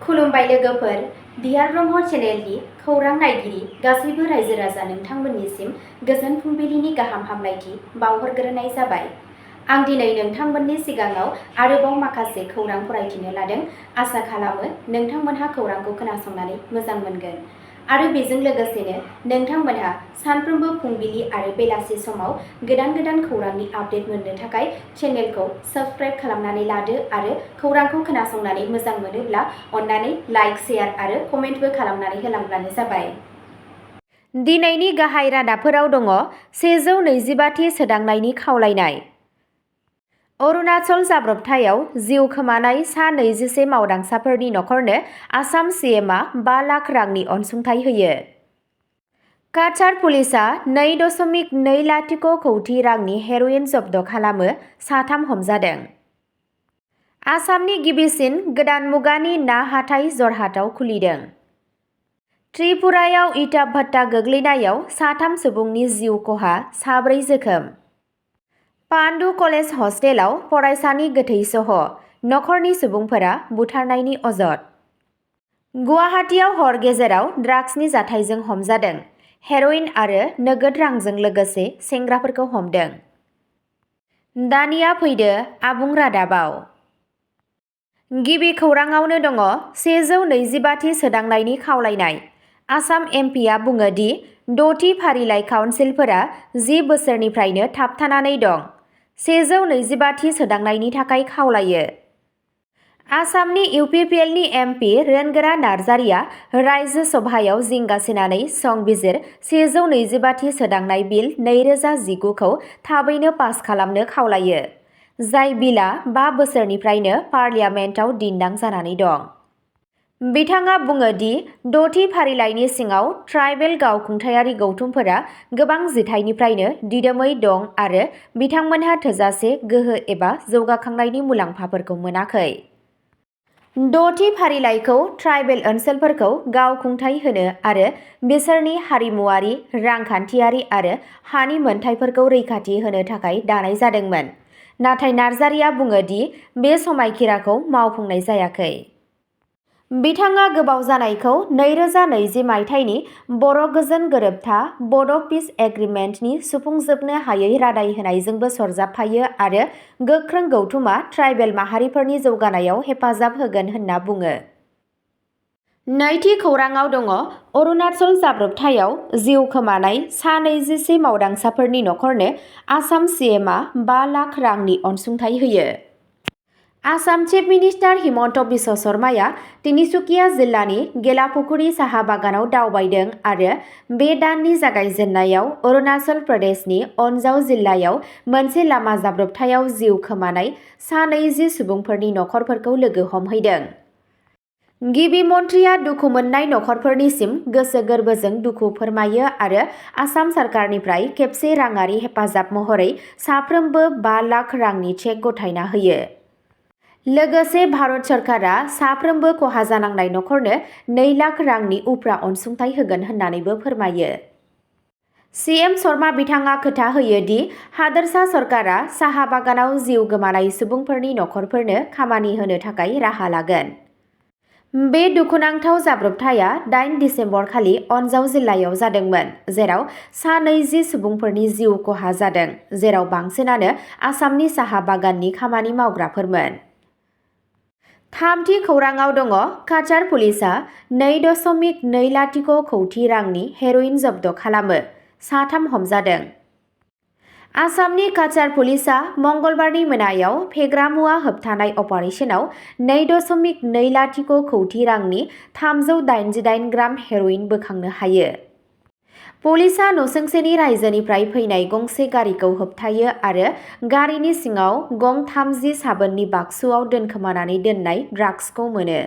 खुलुमबाय लोगोफोर, बिहार ब्रह्म चेनेलनि खौरां नायगिरि गासैबो रायजो राजा नोंथांमोननिसिम गोजोन फुंबिलिनि गाहाम हामलायथि बावहरग्रोनाय जाबाय। आं दिनै नोंथांमोननि सिगाङाव आरोबाव माखासे खौरां फरायथिनो लादों। आसा खालामो नोंथांमोनहा खौरांखौ खोनासंनानै मोजां मोनगोन आरो बेजों लोगोसेनो नोंथांमोनहा सानफ्रोमबो फुंबिलि आरो बेलासि समाव गोदान खौरांनि आपडेट मोननो थाखाय चेनेलखौ साबस्क्राइब खालामनानै लादो आरो खौरांखौ खोनासंनानै मोजां मोनोब्ला अन्नानै लाइक, शेयार आरो कमेन्टबो खालामनानै होलांब्लानो जाबाय। दिनैनि गाहाय रादाबफोराव दङ 125थि सोदांनायनि खावलायनाय। अरुणाचल जाब्रबथायाव जिउ खोमानाय सा 21 मावदांसाफोरनि नखरनो आसाम सीएमआ 5 लाख रांनि अनसुंथाइ होयो। काछार पुलिसआ 2.20 कौटि रांनि हेर'इन जब्द खालामो, 3 हमजादों। आसामनि गिबिसिन गोदान मुगानि ना हाथाइ जरहाटआव खुलिदों। त्रिपुरायाव इटा भाट्टा गोग्लैनायाव 3 सुबुंनि जिउ खहा, 4 जोखोम। पान्डु कलेज हस्टेलाव फरायसानि गोथै सह नखरनि सुबुंफोरा बुथारनायनि अजद। गुवाहाटीआव हर गेजेराव ड्राग्सनि जाथायजों हमजादों। हेर'इन आरो नोगोद रांजों लोगोसे सेंग्राफोरखौ हमदों। दानिया फैदो आबुं रादाबाव। गिबि खौराङावनो दङ 125थि सोदांनायनि खावलायनाय। आसाम एमपिआ बुङो दि 6थि फारिलाइ काउन्सिलफोरा 10 बोसोरनिफ्रायनो थाबथानानै दं। 125थि सोदांनायनि थाखाय खावलायो। आसामनि इउपिपिएलनि एमपि रोनगोरा नार्जारिया रायजो सभायाव जिंगासिनानै संबिजिर 125थि सोदांनाय बिल 2019 खौ थाबैनो पास खालामनो खावलायो, जाय बिलआ 5 बोसोरनिफ्रायनो पार्लियामेन्टआव दिन्दां जानानै दं। बिथाङा बुङो दि 6थि फारिलाइनि सिङाव ट्राइबेल गावखुंथायारि गौथुमफोरा गोबां जिथाइनिफ्रायनो दिदोमै दं आरो बिथांमोनहा थोजासे गोहो एबा जौगाखांनायनि मुलाम्फाफोरखौ मोनाखै। 6थि फारिलाइखौ ट्राइबेल ओनसोलफोरखौ गावखुंथाय होनो आरो बिसोरनि हारिमुआरि, रांखान्थियारि आरो हानि मोनथायफोरखौ रैखाथि होनो थाखाय दानाय जादोंमोन। नाथाय नार्जारिया बुङो दि बे समायखिराखौ मावफुंनाय जायाखै। बिथाङा गोबाव जानायखौ 2020 मायथाइनि बर' गोजोन गोरोबथा बड' पिस एग्रिमेन्टनि सुफुंजोबनो हायै रादाय होनायजोंबो सरजाबफायो आरो गोख्रों गौथुमा ट्राइबेल माहारिफोरनि जौगानायाव हेफाजाब होगोन होनना बुङो। नैथि खौराङाव दङ अरुणाचल जाब्रबथायाव जिउ खोमानाय सा 21 मावदांसाफोरनि नखरनो आसाम सीएमआ 5 लाख रांनि अनसुंथाइ होयो। आसाम चिफ मिनिस्टार हिमन्त बिश्व शर्माया तिनिसुकिया जिल्लानि गेलापुखुरी साहा बागानाव दावबायदों आरो बे दाननि जागायजेन्नायाव अरुणाचल प्रदेशनि अन्जाव जिल्लायाव मोनसे लामा जाब्रबथायाव जिउ खोमानाय सा 20 सुबुंफोरनि नखरफोरखौ लोगो हमहैदों। गिबि मन्थ्रिया दुखु मोननाय नखरफोरनिसिम गोसो गोरबोजों दुखु फोरमायो आरो आसाम सरकारनिफ्राय खेबसे राङारि हेफाजाब महरै साफ्रोमबो 5 लाख रांनि चेक गथायना होयो। लोगोसे भारत सरकारा साफ्रोमबो खहा जानांनाय नखरनो 2 लाख रांनि उफ्रा अनसुंथाइ होगोन होननानैबो फोरमायो। सीएम शर्मा बिथाङा खोथा होयो दि हादोरसा सरकारा साहा बागानाव जिउ गोमानाय सुबुंफोरनि नखरफोरनो खामानि होनो थाखाय राहा लागोन। बे दुखुनांथाव जाब्रबथाया 8 दिसेम्बर खालि अन्जाव जिल्लायाव जादोंमोन, जेराव सा 20 सुबुंफोरनि जिउ खहा जादों, जेराव बांसिनानो आसामनि साहा बागाननि खामानि मावग्राफोरमोन। थामथि खौराङाव दङ काछार पुलिसआ 2.20 कौटि रांनि हेर'इन जब्द खालामो, 3 हमजादों। आसामनि काछार पुलिसआ मंगलबारनि मोनायाव फेग्रा मुवा होबथानाय अपारेशनाव 2.20 कौटि रांनि 388 ग्राम हेर'इन बोखांनो हायो। पुलिसआ नसुंसेनि रायजोनिफ्राय फैनाय गंसे गारिखौ होबथायो आरो गारिनि सिङाव गं 30 साबोननि बाक्सुआव दोनखोमानानै दोननाय ड्राग्सखौ मोनो।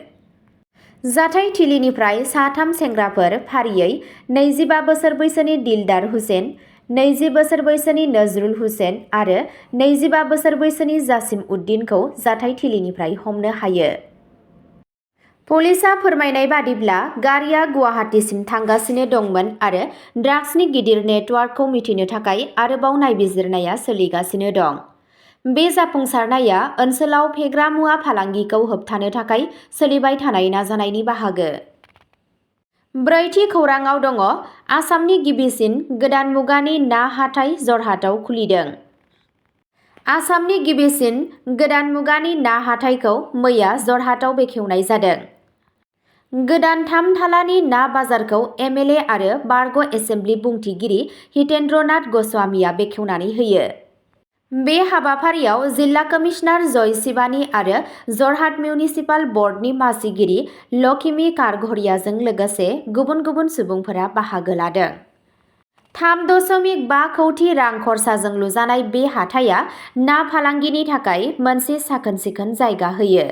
जाथायथिलिनिफ्राय 3 सेंग्राफोर फारियै 25 बोसोर बैसोनि दिलदार हुसेन, 20 बोसोर बैसोनि नजरुल हुसेन आरो 25 बोसोर बैसोनि जासिम उद्दिनखौ जाथायथिलिनिफ्राय हमनो हायो। पुलिसआ फोरमायनाय बादिब्ला गारिया गुवाहाटीसिम थांगासिनो दंमोन आरो ड्राग्सनि गिदिर नेटवार्कखौ मिथिनो थाखाय आरोबाव नायबिजिरनाया सोलिगासिनो दं। बे जाफुंसारनाया ओनसोलाव फेग्रा मुवा फालांगिखौ होबथानो थाखाय सोलिबाय थानाय नाजानायनि बाहागो। ब्रैथि खौराङाव दङ आसामनि गिबिसिन गोदान मुगानि ना हाथाइ जरहाटआव खुलिदों। आसामनि गिबिसिन गोदान मुगानि ना हाथाइखौ मैया जरहाटआव बेखेवनाय जादों। गोदान 3 थालानि ना बाजारखौ एमएलए आरो बारग' एसेम्बलि बुंथिगिरि हितेन्द्रनाथ गस्वामीआ बेखेवनानै होयो। बे हाबाफारियाव जिल्ला कमिशनार जय शिवानी आरो जरहाट मिउनिसिपाल बर्डनि मासिगिरि लक्ष्मी कारघरियाजों लोगोसे गुबुन गुबुन सुबुंफोरा बाहागो लादों। 3.5 कौटि रां खरसाजों लुजानाय बे हाथाइया ना फालांगिनि थाखाय मोनसे साखोन-सिखोन जायगा होयो।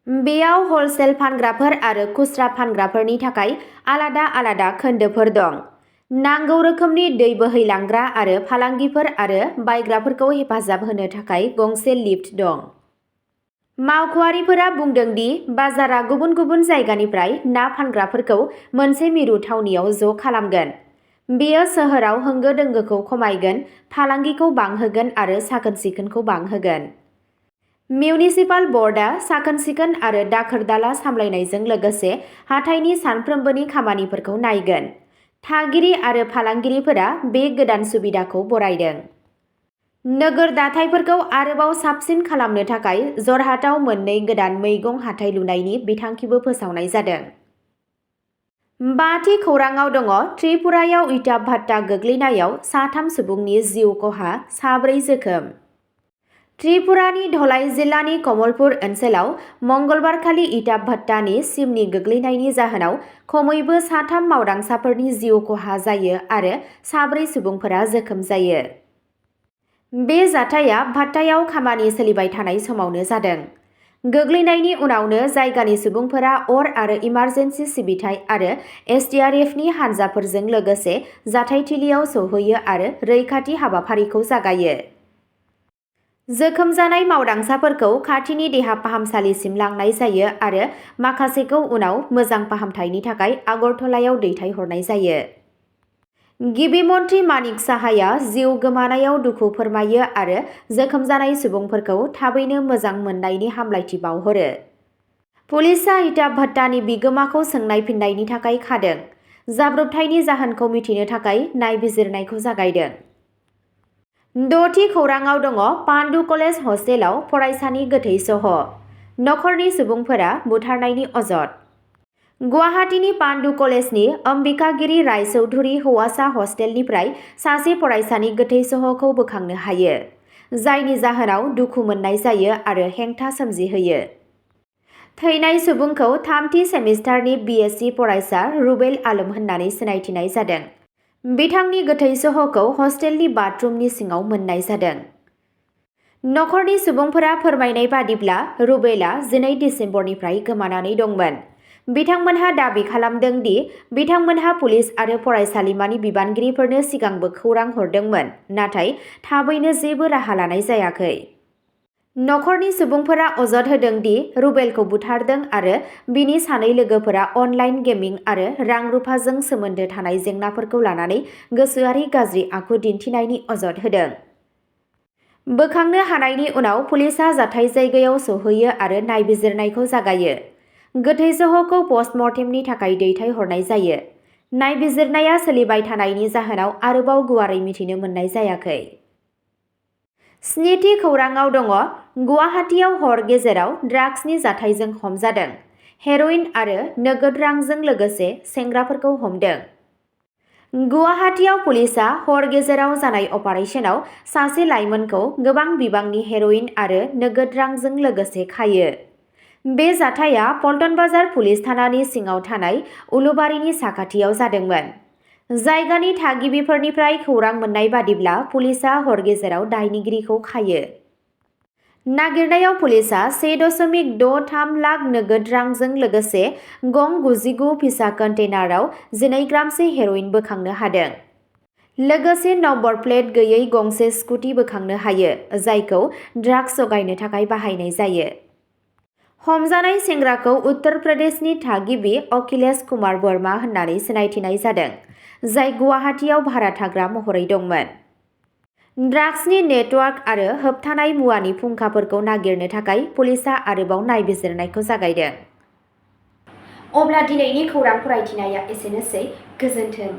बेयाव हलसेल फानग्राफोर आरो खुस्रा फानग्राफोरनि थाखाय आलादा आलादा खोन्दोफोर दं। नांगौ रोखोमनि दै बोहैलांग्रा आरो फालांगिफोर आरो बायग्राफोरखौ हेफाजाब होनो थाखाय गंसे लिफ्ट दं। मावख'आरिफोरा बुंदों दि बाजारा गुबुन गुबुन जायगानिफ्राय ना फानग्राफोरखौ मोनसे मिरु थावनियाव ज' खालामगोन। बेयो सोहोराव होंगो दोंगोखौ खमायगोन, फालांगिखौ बांहोगोन आरो साखोन-सिखोनखौ बांहोगोन। मिउनिसिपाल बर्डआ साखोन-सिखोन आरो दाखोर-दाला सामलायनायजों लोगोसे हाथाइनि सानफ्रोमबोनि खामानिफोरखौ नायगोन। थागिरि आरो फालांगिरिफोरा बे गोदान सुबिदाखौ बरायदों। नोगोर दाथायफोरखौ आरोबाव साबसिन खालामनो थाखाय जरहाटआव मोननै गोदान मैगं हाथाइ लुनायनि बिथांखिबो फोसावनाय जादों। 5थि खौराङाव दङ त्रिपुरायाव इटा भाट्टा गोग्लैनायाव 3 सुबुंनि जिउ खहा, 4 जोखोम। त्रिपुरानि धलाई जिल्लानि कमलपुर ओनसोलाव मंगलबारखालि इटा भाट्टानि चिमनी गोग्लैनायनि जाहोनाव खमैबो 3 मावदांसाफोरनि जिउ खहा जायो आरो 4 सुबुंफोरा जोखोम जायो। बे जाथाया भाट्टायाव खामानि सोलिबाय थानाय समावनो जादों। गोग्लैनायनि उनावनो जायगानि सुबुंफोरा अर आरो इमारजेन्सि सिबिथाइ आरो एसडीआरएफनि हानजाफोरजों लोगोसे जाथायथिलियाव सौहैयो आरो रैखाथि हाबाफारिखौ जागायो। जोखोम जानाय मावदांसाफोरखौ खाथिनि देहा फाहामसालिसिम लांनाय जायो आरो माखासेखौ उनाव मोजां फाहामथायनि थाखाय आगरतलायाव दैथायहरनाय जायो। गिबि मन्थ्रि मानिक साहाया जिउ गोमानायाव दुखु फोरमायो आरो जोखोम जानाय सुबुंफोरखौ थाबैनो मोजां मोननायनि हामलायथि बावहरो। पुलिसआ इटा भाट्टानि बिगोमाखौ सोंनाय फिननायनि थाखाय खादों। जाब्रबथायनि जाहोनखौ मिथिनो थाखाय नायबिजिरनायखौ जागायदों। 6थि खौराङाव दङ पान्डु कलेज हस्टेलाव फरायसानि गोथै सह', नखरनि सुबुंफोरा बुथारनायनि अजद। गुवाहाटीनि पान्डु कलेजनि अम्बिकागिरि रायचौधुरी हौवासा हस्टेलनिफ्राय सासे फरायसानि गोथै सह'खौ बोखांनो हायो, जायनि जाहोनाव दुखु मोननाय जायो आरो हेंथा सोमजिहोयो। थैनाय सुबुंखौ 3थि सेमिस्टारनि BSc फरायसा रुबेल आलम होननानै सिनायथिनाय जादों। बिथांनि गोथै सह'खौ हस्टेलनि बाथरुमनि सिङाव मोननाय जादों। नखरनि सुबुंफोरा फोरमायनाय बादिब्ला रुबेलआ 12 दिसेम्बरनिफ्राय गोमानानै दंमोन। बिथांमोनहा दाबि खालामदों दि बिथांमोनहा पुलिस आरो फरायसालिमानि बिबानगिरिफोरनो सिगांबो खौरां हरदोंमोन, नाथाय थाबैनो जेबो राहा लानाय जायाखै। नखरनि सुबुंफोरा अजद होदों दि रुबेलखौ बुथारदों आरो बिनि 2 लोगोफोरा अनलाइन गेमिं आरो रां-रुफाजों सोमोन्दो थानाय जेंनाफोरखौ लानानै गोसोआरि गाज्रि आखु दिन्थिनायनि अजद होदों। बोखांनो हानायनि उनाव पुलिसआ जाथाय जायगायाव सौहैयो आरो नायबिजिरनायखौ जागायो। गोथै सह'खौ पस्टमर्टेमनि थाखाय दैथायहरनाय जायो। नायबिजिरनाया सोलिबाय थानायनि जाहोनाव आरोबाव गुवारै मिथिनो मोननाय जायाखै। 7थि खौराङाव दङ गुवाहाटीआव हर गेजेराव ड्राग्सनि जाथायजों हमजादों। हेर'इन आरो नोगोद रांजों लोगोसे सेंग्राफोरखौ हमदों। गुवाहाटीआव पुलिसआ हर गेजेराव जानाय अपारेशनाव सासे लाइमोनखौ गोबां बिबांनि हेर'इन आरो नोगोद रांजों लोगोसे खायो। बे जाथाया पल्टन बाजार पुलिस थानानि सिङाव थानाय उलुबारीनि साखाथियाव जादोंमोन। जायगानि थागिबिफोरनिफ्राय खौरां मोननाय बादिब्ला पुलिसआ हर गेजेराव दायनिगिरिखौ खायो। नागिरनायाव पुलिसआ 1.63 लाख नोगोद रांजों लोगोसे गं 99 फिसा कन्टेनाराव 12 ग्रामसो हेर'इन बोखांनो हादों। लोगोसे नम्बर प्लेट गैयै गंसे स्कुटि बोखांनो हायो, जायखौ ड्राग्स जगायनो थाखाय बाहायनाय जायो। हमजानाय सेंग्राखौ उत्तर प्रदेशनि थागिबि अखिलेश कुमार वर्मा होननानै सिनायथिनाय जादों, जाय गुवाहाटीआव भारा थाग्रा महरै दंमोन। ड्राग्सनि नेटवार्क आरो होबथानाय मुवानि फुंखाफोरखौ नागिरनो थाखाय पुलिसआ आरोबाव नायबिजिरनायखौ जागायदों। अब्ला दिनैनि खौरां फरायथिनाया एसेनोसै। गोजोन्थों।